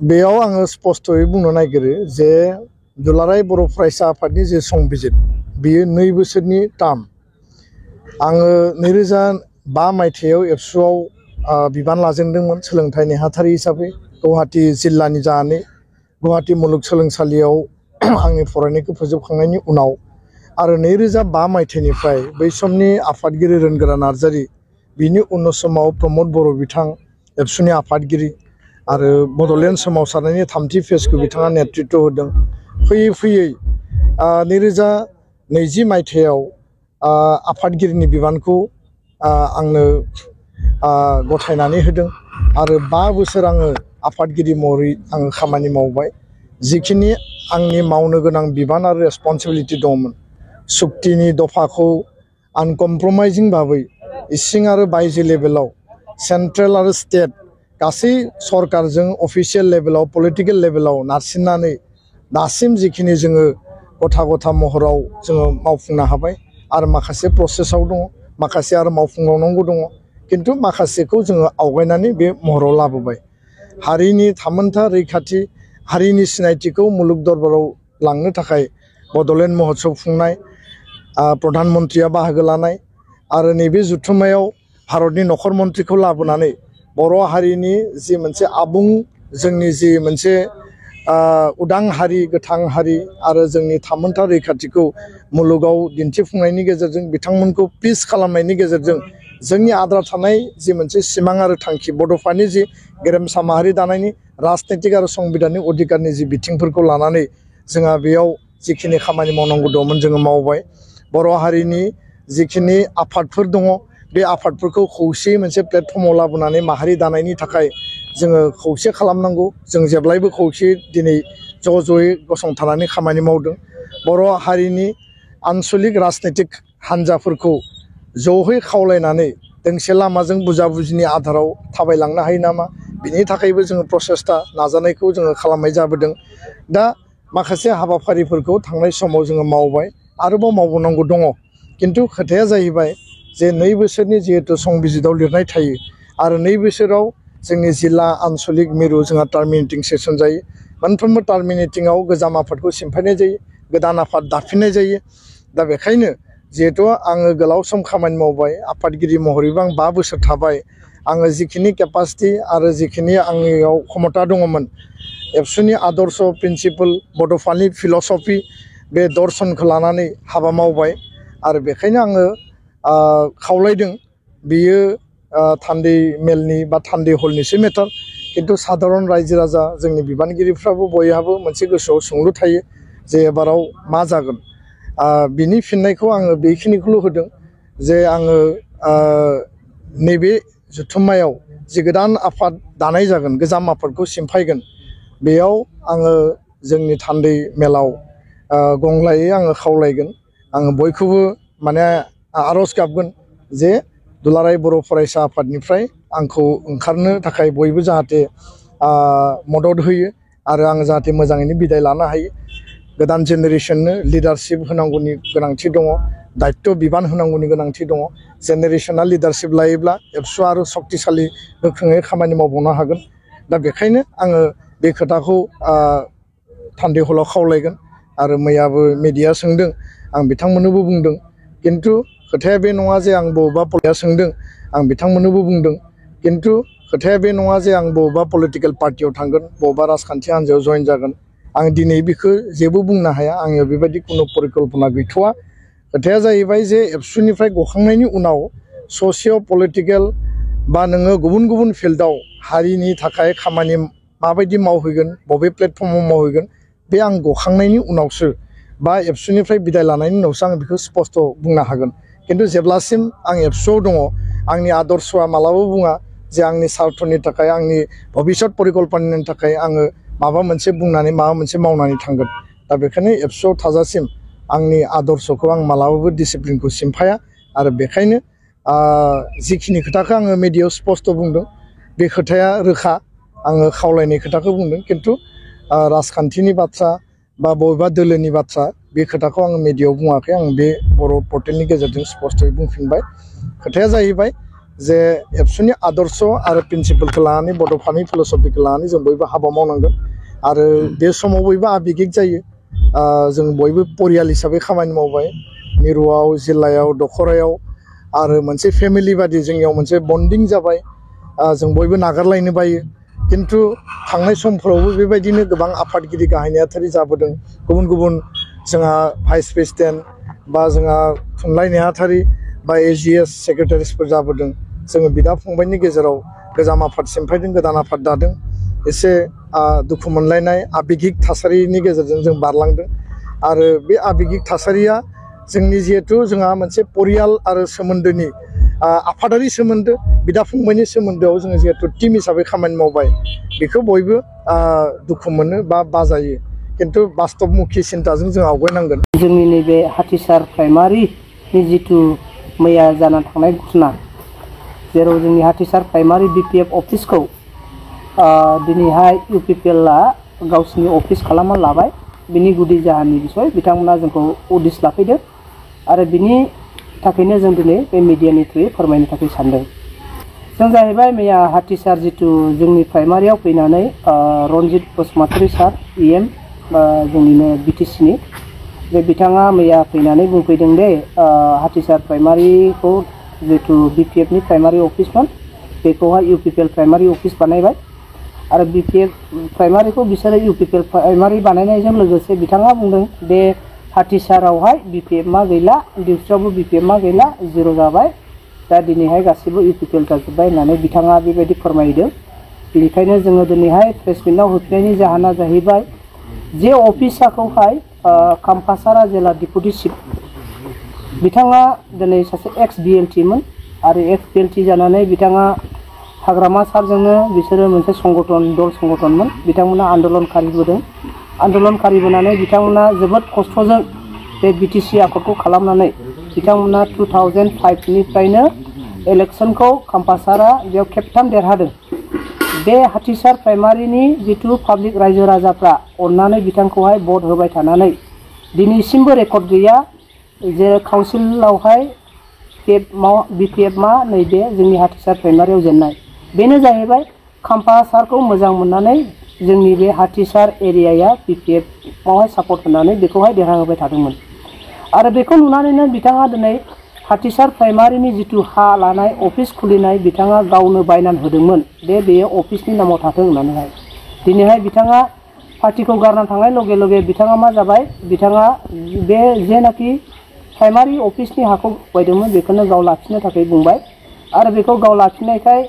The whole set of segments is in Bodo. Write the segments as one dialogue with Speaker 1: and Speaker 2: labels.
Speaker 1: बेयाव आङो स्पष्टयै बुंनो नागिरो जे दुलाराय बर' फरायसा आफादनि जे संबिजित बियो 2 बोसोरनि टार्म। आङो 2005 मायथाइयाव एबसुआव बिबान लाजेनदोंमोन सोलोंथाइ नेहाथारि हिसाबै गुवाहाटी जिल्लानि जानानै गुवाहाटी मुलुगसोलोंसालियाव आंनि फरायनायखौ फोजोबखांनायनि उनाव आरो 2005 मायथाइनिफ्राय बै समनि आफादगिरि रोनगोरा नार्जारी बिनि उन समाव प्रमद बर' बिथां एबसुनि आफादगिरि आरो बड'लेण्ड सोमावसारनायनि 3थि फेजखौ बिथाङा नेतृत्व होदों। फैयै फैयै 2020 मायथाइयाव आफादगिरिनि बिबानखौ आंनो गथायनानै होदों आरो 5 बोसोर आङो आफादगिरि महरै आङो खामानि मावबाय। जिखिनि आंनि मावनो गोनां बिबान आरो रेसपन्सिबिलिटि दंमोन सुक्तिनि दफाखौ आनकम्प्रमाइजिं भाबै इसिं आरो बायजो लेभेलाव सेन्ट्रेल आरो स्टेट गासै सरकारजों अफिसियेल लेभेलाव पलिटिकेल लेभेलाव नारसिननानै दासिम जिखिनि जोङो गथा महराव जोङो मावफुंनो हाबाय आरो माखासे प्रसेसआव दङ, माखासे आरो मावफुंबावनांगौ दङ, किन्तु माखासेखौ जोङो आवगायनानै बे महराव लाबोबाय। हारिनि थामोनथा रैखाथि हारिनि सिनायथिखौ मुलुग दरबाराव लांनो थाखाय बड'लेण्ड महोत्सव खुंनाय, प्रधान मन्त्रिया बाहागो लानाय आरो नैबे जुथुम्मायाव भारतनि नखर मन्त्रिखौ लाबोनानै बर' हारिनि जि मोनसे आबुं जोंनि जि मोनसे उदां हारि गोथां हारि आरो जोंनि थामोनथा रैखाथिखौ मुलुगाव दिन्थिफुंनायनि गेजेरजों बिथांमोनखौ पिस खालामनायनि गेजेरजों जोंनि आद्रा थानाय जि मोनसे सिमां आरो थांखि बड'फानि जि गेरेमसा माहारि दानायनि राजनितिक आरो संबिधाननि अधिकारनि जि बिथिंफोरखौ लानानै जोंहा बेयाव जिखिनि खामानि मावनांगौ दंमोन जोङो मावबाय। बर' हारिनि जिखिनि आफादफोर दङ बे आफादफोरखौ खौसेयै मोनसे प्लेटफर्माव लाबोनानै माहारि दानायनि थाखाय जोङो खौसे खालामनांगौ। जों जेब्लायबो खौसेयै दिनै ज'यै गसंथानानै खामानि मावदों। बर' हारिनि आन्सलिक राजनितिक हान्जाफोरखौ ज'यै खावलायनानै दोंसे लामाजों बुजा बुजिनि आधाराव थाबायलांनो हायो नामा बिनि थाखायबो जोङो प्रसेस्टा नाजानायखौ जोङो खालामनाय जाबोदों। दा माखासे हाबाफारिफोरखौ थांनाय समाव जोङो मावबाय, आरोबाव मावबावनांगौ दङ। किन्तु खोथाया जाहैबाय जे 2 बोसोरनि जिहेतु संबिजिताव लिरनाय थायो आरो 2 बोसोराव जोंनि जिल्ला आन्सलिक मिरु जोंहा टार्मिनेटिं सेसन जायो। मोनफ्रोमबो टार्मिनेटिंआव गोजाम आफादखौ सिमफायनाय जायो, गोदान आफाद दाफिननाय जायो। दा बेखायनो जिहेतु आङो गोलाव सम खामानि मावबाय आफादगिरि महरैबो आं 5 बोसोर थाबाय, आङो जिखिनि केपासिटि आरो जिखिनि आंनियाव क्षमता दङमोन एबसुनि आदर्श प्रिन्सिपल बड'फानि फिल'सफि बे दर्शनखौ लानानै हाबा मावबाय आरो बेखायनो आङो खावलायदों बियो थान्दै मेलनि बा थान्दै हलनिसो मेटार, किन्तु साधारन रायजो राजा जोंनि बिबानगिरिफ्राबो बयहाबो मोनसे गोसोआव सोंलु थायो जे एबाराव मा जागोन। बिनि फिननायखौ आङो बेखिनिखौल' होदों जे आङो नैबे जुथुम्मायाव जि गोदान आफाद दानाय जागोन गोजाम आफादखौ सिमफायगोन बेयाव आङो जोंनि थान्दै मेलाव गंग्लायै आङो खावलायगोन। आङो बयखौबो माने आर'ज गाबगोन जे दुलाराय बर' फरायसा आफादनिफ्राय आंखौ ओंखारनो थाखाय बयबो जाहाथे मदद होयो आरो आं जाहाथे मोजाङैनो बिदाय लानो हायो। गोदान जेनेरेसननो लिडारशिप होनांगौनि गोनांथि दङ, दायित्व बिबान होनांगौनि गोनांथि दङ। जेनेरेसना लिडारशिप लायोब्ला एबसुआ आरो शक्तिशालि गोख्रोङै खामानि मावबावनो हागोन। दा बेखायनो आङो बे खोथाखौ थान्दै हलाव खावलायगोन आरो मैयाबो मेडिया सोंदों आं बिथांमोननोबो बुंदों, किन्तु खोथाया बे नङा जे आं बबेबा पलिटिया सोंदों आं बिथांमोननोबो बुंदों, किन्तु खोथाया बे नङा जे आं बबेबा पलिटिकेल पार्टियाव थांगोन बबेबा राजखान्थि हान्जायाव जइन जागोन। आं दिनै बेखौ जेबो बुंनो हाया, आंनियाव बेबायदि खुनु परिकल्पना गैथ'वा। खोथाया जाहैबाय जे एबसुनिफ्राय गखांनायनि उनाव ससिय' पलिटिकेल बा नोङो गुबुन गुबुन फिल्डआव हारिनि थाखाय खामानि माबायदि मावहैगोन बबे प्लेटफर्माव मावहैगोन बे आं गखांनायनि उनावसो बा एबसुनिफ्राय बिदाय लानायनि उनावसो आं बेखौ स्पष्ट बुंनो हागोन। किन्तु जेब्लासिम आं एबसुआव दङ आंनि आदर्शआ मालाबाबो बुङा जे आंनि सार्थनि थाखाय आंनि भबिष्यत परिकल्पनानि थाखाय आङो माबा मोनसे बुंनानै माबा मोनसे मावनानै थांगोन। दा बेखायनो एबसुआव थाजासिम आंनि आदर्शखौ आं मालाबाबो डिसिप्लिनखौ सिमफाया आरो बेखायनो जिखिनि खोथाखौ आङो मिडियायाव स्पष्ट बुंदों बे खोथाया रोखा। आङो खावलायनाय खोथाखौ बुंदों, किन्तु राजखान्थिनि बाथ्रा बा बबेबा दोलोनि बाथ्रा बे खोथाखौ आङो मिडियायाव बुङाखै। आं बे बर' पर्टेलनि गेजेरजों स्पष्टयै बुंफिनबाय। खोथाया जाहैबाय जे एबसुनि आदर्श आरो प्रिन्सिपालखौ लानानै बड'फानि फिल'सफिखौ लानानै जों बयबो हाबा मावनांगोन आरो बे समाव बयबो आबेगिक जायो जों बयबो परियाल हिसाबै खामानि मावबाय मिरुआव जिल्लायाव दखरायाव आरो मोनसे फेमिलि बादि जोंनियाव मोनसे बन्डिं जाबाय जों बयबो नागारलायनो बायो किन्तु थांनाय समफोरावबो बेबायदिनो गोबां आफादगिरि गाहाय नेहाथारि जाबोदों गुबुन गुबुन जोंहा भाइस प्रेसिडेन्ट बा जोंहा थुनलाइ नेहाथारि बा AGS सेक्रेटारिसफोर जाबोदों जोङो बिदा फंबायनि गेजेराव गोजाम आफाद सिमफायदों गोदान आफाद दादों एसे दुखु मोनलायनाय आबेगिक थासारिनि गेजेरजों जों बारलांदों आरो बे आबेगिक थासारिया जोंनि जिहेतु जोंहा मोनसे परियाल आरो सोमोन्दोनि आफादारि सोमोन्दो बिदा फंबायनि सोमोन्दोआव जोङो जिहेतु टीम हिसाबै खामानि मावबाय बेखौ बयबो दुखु मोनो बा बाजायो किन्तु बास्तबमुखि सिन्ताजों जों आवगायनांगोन
Speaker 2: जोंनि नैबे हाथिसार प्राइमारिनि जिथु मैया जाना थांनाय घटना जेराव जोंनि हाथिसार प्राइमारि BPF अफिसखौ दिनैहाय UPPLआ गावसिनि अफिस खालामना लाबाय बिनि गुदि जाहोननि बिसय बिथांमोना जोंखौ उदिस लाफैदों आरो बिनि थाखायनो जों दिनै बे मिडियानि थ्रुयै फोरमायनो थाखाय सानदों जों जाहैबाय मैया हाथिसार जिथु जोंनि प्राइमारियाव फैनानै रनजित बसुमतारी सार EM जोंनिनो BTCनि जे बिथाङा मैया फैनानै बुंफैदों दे हाथिसार प्राइमारिखौ जिथु BPFनि प्राइमारि अफिसमोन बेखौहाय UPPL प्राइमारि अफिस बानायबाय आरो BPF प्राइमारिखौ बिसोरो UPPL प्राइमारि बानायनायजों लोगोसे बिथाङा बुंदों दे हाथिसारावहाय BPF मा गैला डिउटियावबो BPF मा गैला जिर' जाबाय दा दिनैहाय गासिबो UPPL जाजोब्बाय होननानै बिथाङा बेबायदि फोरमायदों बेनिखायनो जोङो दिनैहाय प्रेस मिटआव होफैनायनि जाहोना जाहैबाय जे अफिसाखौहाय कामपासारा जिल्ला डिपुटि चिफ बिथाङा दिनै सासे एक्स BLT मोन आरो एक्स BLT जानानै बिथाङा हाग्रामा सारजोंनो बिसोरो मोनसे संगठन दल संगठनमोन बिथांमोना आन्दलन खारिबोनानै बिथांमोना जोबोद खस्थ'जों बे BTC आखदखौ खालामनानै बिथांमोना 2005 निफ्रायनो इलेक्शनखौ कामपासारा बेयाव खेबथाम देरहादों बे हाथिसार प्राइमारिनि जिथु पाब्लिक रायजो राजाफ्रा अननानै बिथांखौहाय भट होबाय थानानै दिनैसिमबो रेकर्ड गैया जे काउन्सिलावहाय BPF मा नैबे जोंनि हाथिसार प्राइमारियाव जेननाय बेनो जाहैबाय कामपासारखौ मोजां मोननानै जोंनि बे हाथिसार एरियाया BPFआवहाय सापर्ट होनानै बेखौहाय देरहाहोबाय थादोंमोन आरो बेखौ नुनानैनो बिथाङा दिनै हाथिसार प्राइमारिनि जिथु हा लानाय अफिस खुलिनाय बिथाङा गावनो बायनानै होदोंमोन बेयो अफिसनि नामाव थाथों होननानैहाय दिनैहाय बिथाङा पार्टिखौ गारना थांनाय लगे लगे बिथाङा मा जाबाय बिथाङा बे जेनाखि प्राइमारि अफिसनि हाखौ बायदोंमोन बेखौनो गाव लाखिनो थाखाय बुंबाय आरो बेखौ गाव लाखिनायखाय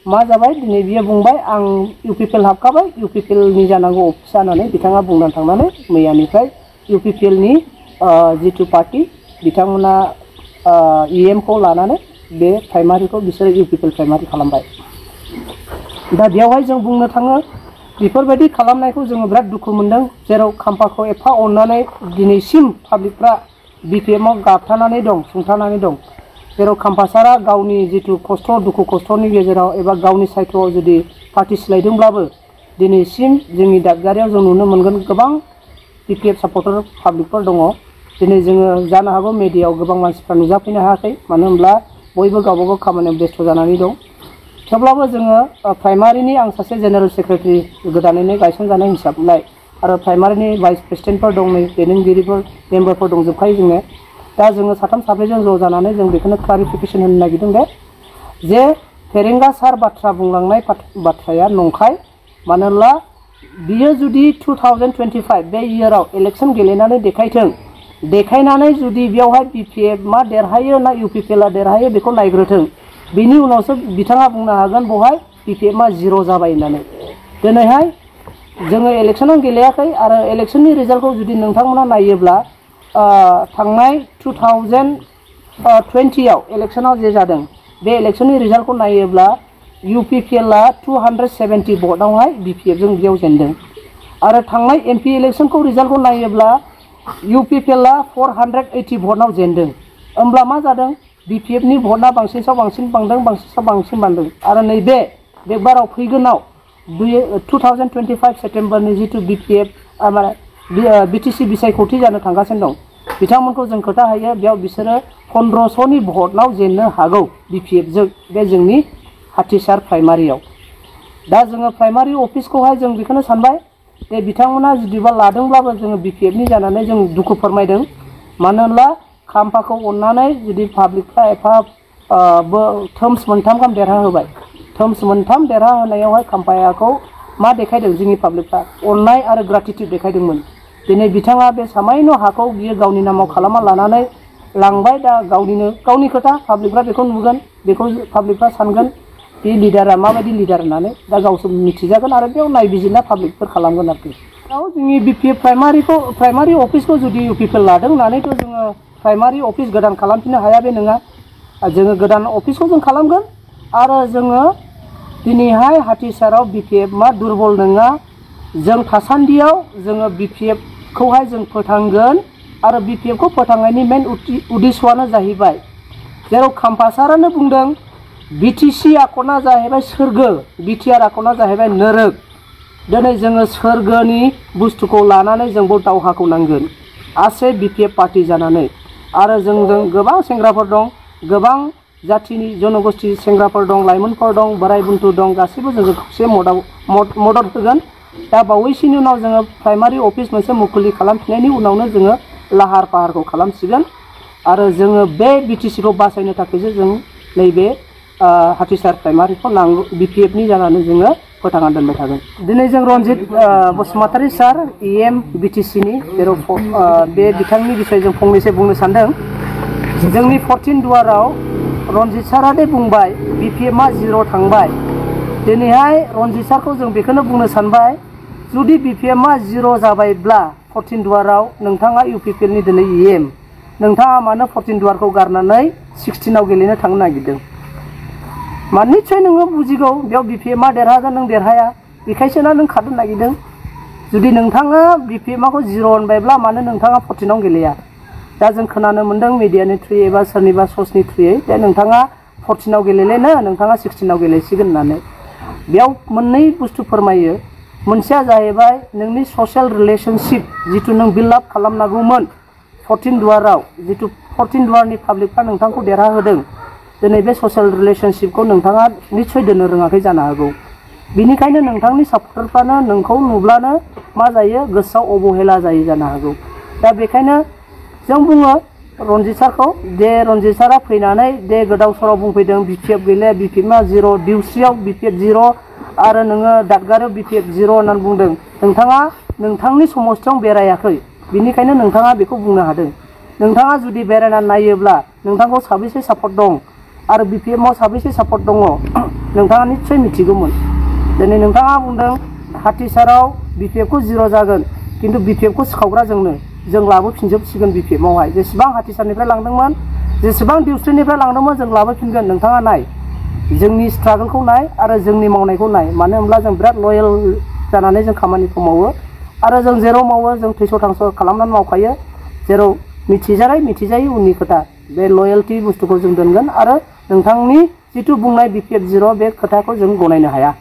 Speaker 2: मा जाबाय दिनै बियो बुंबाय आं UPPL हाबखाबाय UPPLनि जानांगौ अफिस जानानै बिथाङा बुंनानै थांनानै मैयानिफ्राय UPPLनि जिथु पार्टी बिथांमोना EM खौ लानानै बे प्राइमारिखौ बिसोरो UPPL प्राइमारि खालामबाय दा बेयावहाय जों बुंनो थाङो बेफोरबायदि खालामनायखौ जोङो बिराद दुखु मोनदों जेराव काम्पाखौ एफा अननानै दिनैसिम पाब्लिकफ्रा BPFआव गाबथानानै दं सुंथानानै दं जेराव कामपासारा गावनि जिथु खस्थ' दुखु खस्थ'नि गेजेराव एबा गावनि सायथ'आव जुदि पार्टी सोलायदोंब्लाबो दिनैसिम जोंनि दादगारियाव जों नुनो मोनगोन गोबां BPF सापर्टार पाब्लिकफोर दङ दिनै जोङो जानो हागौ मिडियायाव गोबां मानसिफ्रा नुजाफैनो हायाखै मानो होनब्ला बयबो गावबा गाव खामानियाव बेस्थ' जानानै दं थेवब्लाबो जोङो प्राइमारिनि आं सासे जेनेरेल सेक्रेटारि गोदानैनो गायसनजानाय हिसाबलाय आरो प्राइमारिनि भाइस प्रेसिडेन्टफोर दं नै दैदेनगिरिफोर मेम्बारफोर दंजोबखायो जोङो दा जोङो साथाम साब्रैजों ज' जानानै जों बेखौनो क्लारिफिकेसन होनो नागिरदों जे फेरेंगा सार बाथ्रा बुंलांनाय बाथ्राया नंखाय मानो होनब्ला बियो जुदि 2025 बे इयाराव इलेक्शन गेलेनानै देखायनानै जुदि बेयावहाय BPF मा देरहायो ना UPPLआ देरहायो बेखौ नायग्रोथों बेनि उनावसो बिथाङा बुंनो हागोन बेवहाय BPF मा जिर' जाबाय होननानै दिनैहाय जोङो इलेक्शनाव गेलेयाखै आरो इलेक्शननि रिजाल्टखौ जुदि नोंथांमोना नायोब्ला थांनाय 2020आव इलेक्शनाव जे जादों बे इलेक्शननि रिजाल्टखौ नायोब्ला UPPLआ 270 भटआवहाय BPFजों बेयाव जेनदों आरो थांनाय MP इलेक्शनखौ रिजाल्टखौ नायोब्ला UPPLआ 480 भटआव जेनदों होमब्ला मा जादों BPFनि भटआ बांसिनसाव बांसिन बांदों आरो नैबे बाराव फैगोनाव 2025 सेप्टेम्बरनि जिथु BPF BTC बिसायख'थि जानो थांगासिनो दं बिथांमोनखौ जों खोथा हायो बेयाव बिसोरो 1500नि भटनाव जेननो हागौ BPF जों बे जोंनि हाथिसार प्राइमारियाव। दा जोङो प्राइमारि अफिसखौहाय जों बेखौनो सानबाय जे बिथांमोना जुदिबा लादोंब्लाबो जोङो BPFनि जानानै जों दुखु फोरमायदों। मानो होनब्ला खाम्फाखौ अननानै जुदि पाब्लिकफ्रा एफा थोम्स मोनथाम गाहाम देरहा होबाय। थोम्स मोनथाम देरहा होनायावहाय खाम्फाखौ मा देखायदों जोंनि पाब्लिकफ्रा अननाय आरो ग्रेटिट्युड देखायदोंमोन। दिनै बिथाङा बे सामायन' हाखौ बियो गावनि नामाव खालामना लानानै लांबाय। दा गावनि खोथा पाब्लिकफ्रा बेखौ नुगोन, बेखौ पाब्लिकफ्रा सानगोन बे लिडारा माबायदि लिडार होननानै दा गावसोर मिथिजागोन आरो बेयाव नायबिजिरना पाब्लिकफोर खालामगोन आरोखि। जोंनि BPF प्राइमारि अफिसखौ जुदि UPP लादों होननानैथ' जोङो प्राइमारि अफिस गोदान खालामफिननो हाया बे नङा। जोङो गोदान अफिसखौ जों खालामगोन आरो जोङो दिनैहाय हाथिसाराव BPF मा दुरबल नङा। जों थासान्दियाव जोङो BPF खौहाय जों फोथांगोन आरो BPF खौ फोथांनायनि मेन उद्देश्यआनो जाहैबाय जेराव खाम्फासारानो बुंदों BTC आखना जाहैबाय सोरगो, BTR आखना जाहैबाय नोरोग। दिनै जोङो सोरगोनि बुस्थुखौ लानानै जोंबो दावहाखौ नांगोन आसे BPF पार्टी जानानै। आरो जोंजों गोबां सेंग्राफोर दं, गोबां जाथिनि जनगोष्ठी सेंग्राफोर दं, लाइमोनफोर दं, बोराय बुन्थु दं, गासैबो जोंजों खौसे मदद होगोन। दा बावैसोनि उनाव जोङो प्राइमारि अफिस मोनसे मुखुलि खालामफिननायनि उनावनो जोङो लाहार फाहारखौ खालामसिगोन आरो जोङो बे BTC खौ बासायनो थाखायसो जों नैबे हाथिसार प्राइमारिखौ नांगौ BPFनि जानानै जोङो फोथांना दोनबाय थागोन। दिनै जों रनजित बसुमतारी सार EM BTCनि जेराव बे बिथांनि बिसय जों फंनैसो बुंनो सानदों। जोंनि 14 दुवाराव रनजित सारा दे बुंबाय BPF आ 0 थांबाय। दिनैहाय रनजित सारखौ जों बेखौनो बुंनो सानबाय जुदि BPF आ 0 जाबायब्ला 14 दुवाराव नोंथाङा UPPनि दिनै EM नोंथाङा मानो 14 दुवारखौ गारनानै 16आव गेलेनो थांनो नागिरदों? माने निस्सय नोङो बुजिगौ बेयाव BPF आ देरहागोन नों देरहाया बेखायसोना नों खारनो नागिरदों। जुदि नोंथाङा BPF खौ 0 होनबायब्ला मानो नोंथाङा 14आव गेलेया? दा जों खोनानो मोन्दों मिडियानि थ्रुयै एबा सोरनिबा स'सनि थ्रुयै जे नोंथाङा 14आव गेलेलेनो नोंथाङा 16आव गेलेसिगोन होननानै। बेयाव मोननै बुस्थु फोरमायो। मोनसेया जाहैबाय नोंनि ससियेल रिलेशनशिप जिथु नों बिल्ड आप खालामनांगौमोन 14 दुवाराव, जिथु 14 दुवारनि पाब्लिकफ्रा नोंथांखौ देरहा होदों। दिनै बे ससियेल रिलेशनशिपखौ नोंथाङा निस्सय दोननो रोङाखै जानो हागौ। बिनिखायनो नोंथांनि सापर्टारफ्रानो नोंखौ नुब्लानो मा जायो गोसोआव अबहेला जायो जानो हागौ। दा बेखायनो जों बुङो रनजित सारखौ जे रनजित सारा फैनानै दे गोदाव सोराव बुंफैदों BPF गैले, BPF आ 0, दिउस्रियाव BPF 0 आरो नोङो दादगारियाव BPF 0 होननानै बुंदों। नोंथाङा नोंथांनि समस्थियाव बेरायाखै बिनिखायनो नोंथाङा बेखौ बुंनो हादों। नोंथाङा जुदि बेरायनानै नायोब्ला नोंथांखौ साबेसे सापर्ट दं आरो BPF आव साबेसे सापर्ट दङ नोंथाङा निस्सय मिथिगौमोन। दिनै नोंथाङा बुंदों हाथिसाराव BPF खौ 0 जागोन खिन्थु BPF खौ सिखावग्रा जों लाबोफिनजोबसिगोन BPF आवहाय जेसेबां हाथिसारनिफ्राय लांदोंमोन जेसेबां दिउस्रिनिफ्राय लांदोंमोन जों लाबोफिनगोन। नोंथाङा नाय जोंनि स्ट्रागोलखौ नाय आरो जोंनि मावनायखौ नाय। मानो होनब्ला जों बिराद लयेल जानानै जों खामानिखौ मावो आरो जों जेराव मावो जों थैस' थांस' खालामनानै मावखायो। जेराव मिथिजानाय मिथिजायै उननि खोथा बे लयेल्टि बुस्थुखौ जों दोनगोन आरो नोंथांनि जिथु बुंनाय BPF 0 बे खोथाखौ जों गनायनो हाया।